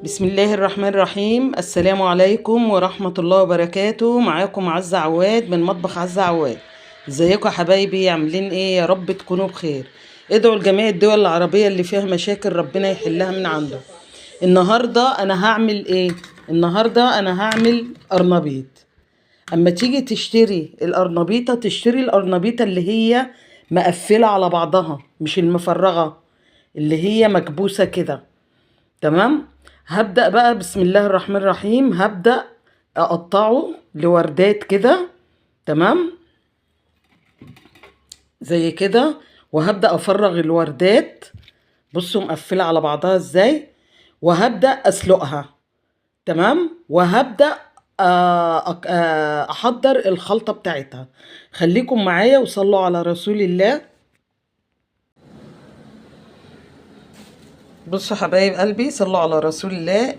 بسم الله الرحمن الرحيم. السلام عليكم ورحمة الله وبركاته. معاكم عزة عواد من مطبخ عزة عواد. ازيكم يا حبايبي؟ عاملين ايه؟ يا رب تكونوا بخير. ادعوا لجميع الدول العربية اللي فيها مشاكل ربنا يحلها من عنده. النهاردة انا هعمل ايه؟ النهاردة انا هعمل قرنبيط. اما تيجي تشتري القرنبيطة تشتري القرنبيطة اللي هي مقفلة على بعضها، مش المفرغة اللي هي مكبوسة كده. تمام. هبدأ بقى بسم الله الرحمن الرحيم. هبدأ اقطعه لوردات كده، تمام، زي كده. وهبدأ افرغ الوردات. بصوا مقفلة على بعضها ازاي. وهبدأ اسلقها، تمام. وهبدأ احضر الخلطة بتاعتها. خليكم معايا وصلوا على رسول الله. بصوا حبايب قلبي، صلوا على رسول الله.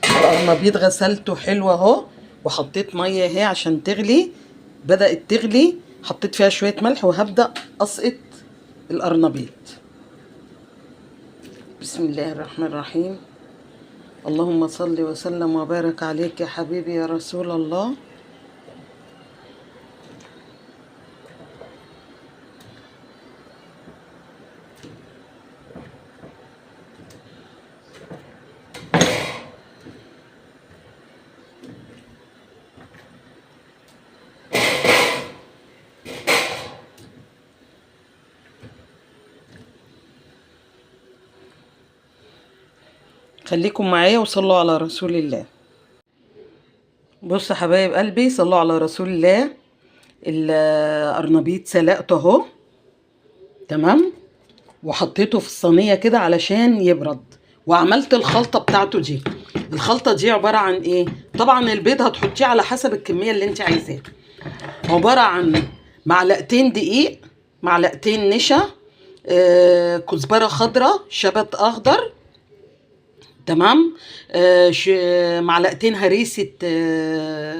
القرنبيط غسلته حلو اهو، وحطيت مية اهي عشان تغلي. بدأت تغلي، حطيت فيها شوية ملح، وهبدأ اسقط القرنبيط. بسم الله الرحمن الرحيم. اللهم صل وسلم وبارك عليك يا حبيبي يا رسول الله. خليكم معايا وصلوا على رسول الله. بصوا حبايب قلبي، صلوا على رسول الله. القرنبيط سلقته اهو، تمام، وحطيته في الصينية كده علشان يبرد. وعملت الخلطة بتاعته دي. الخلطة دي عبارة عن ايه؟ طبعا البيض هتحطيه على حسب الكمية اللي انت عايزاها. عبارة عن معلقتين دقيق، معلقتين نشا، كزبره خضراء، شبت اخضر، تمام، معلقتين هريسة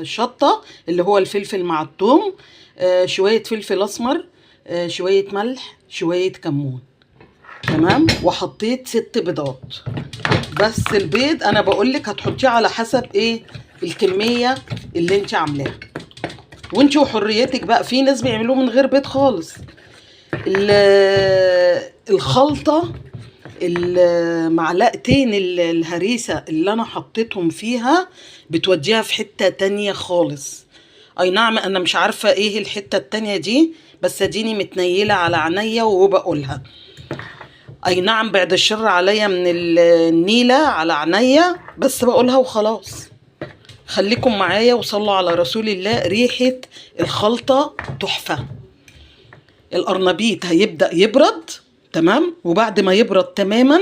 شطة اللي هو الفلفل مع الثوم، شوية فلفل اسمر، شوية ملح، شوية كمون، تمام. وحطيت 6 بيضات. بس البيض انا بقولك هتحطيه على حسب ايه الكمية اللي انت عاملاها، وانت وحريتك بقى. في ناس بيعملوه من غير بيض خالص. الخلطة، المعلقتين الهريسة اللي انا حطيتهم فيها بتوديها في حتة تانية خالص. اي نعم انا مش عارفة ايه الحتة التانية دي، بس اديني متنيلة على عينيا وبقولها. اي نعم بعد الشر عليا من النيلة على عينيا، بس بقولها وخلاص. خليكم معايا وصلوا على رسول الله. ريحة الخلطة تحفة. القرنبيط هيبدأ يبرد، تمام، وبعد ما يبرد تماما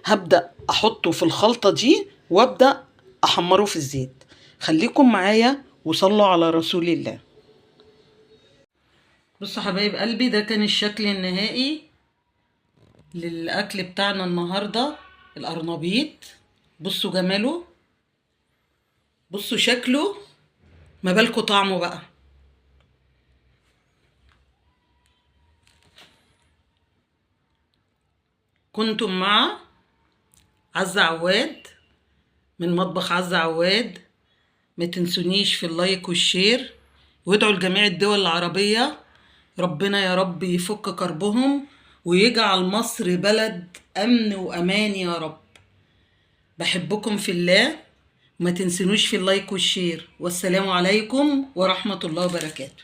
هبدأ احطه في الخلطة دي وابدأ احمره في الزيت. خليكم معايا وصلوا على رسول الله. بصوا حبايب قلبي، ده كان الشكل النهائي للأكل بتاعنا النهاردة، القرنبيط. بصوا جماله، بصوا شكله، ما بالكوا طعمه بقى. كنتم مع عزة عواد من مطبخ عزة عواد. ما تنسونيش في ال like وال share، وادعوا لجميع الدول العربية ربنا يا رب يفك كربهم ويجعل مصر بلد أمن وأمان يا رب. بحبكم في الله، وما تنسونيش في ال like وال share. والسلام عليكم ورحمة الله وبركاته.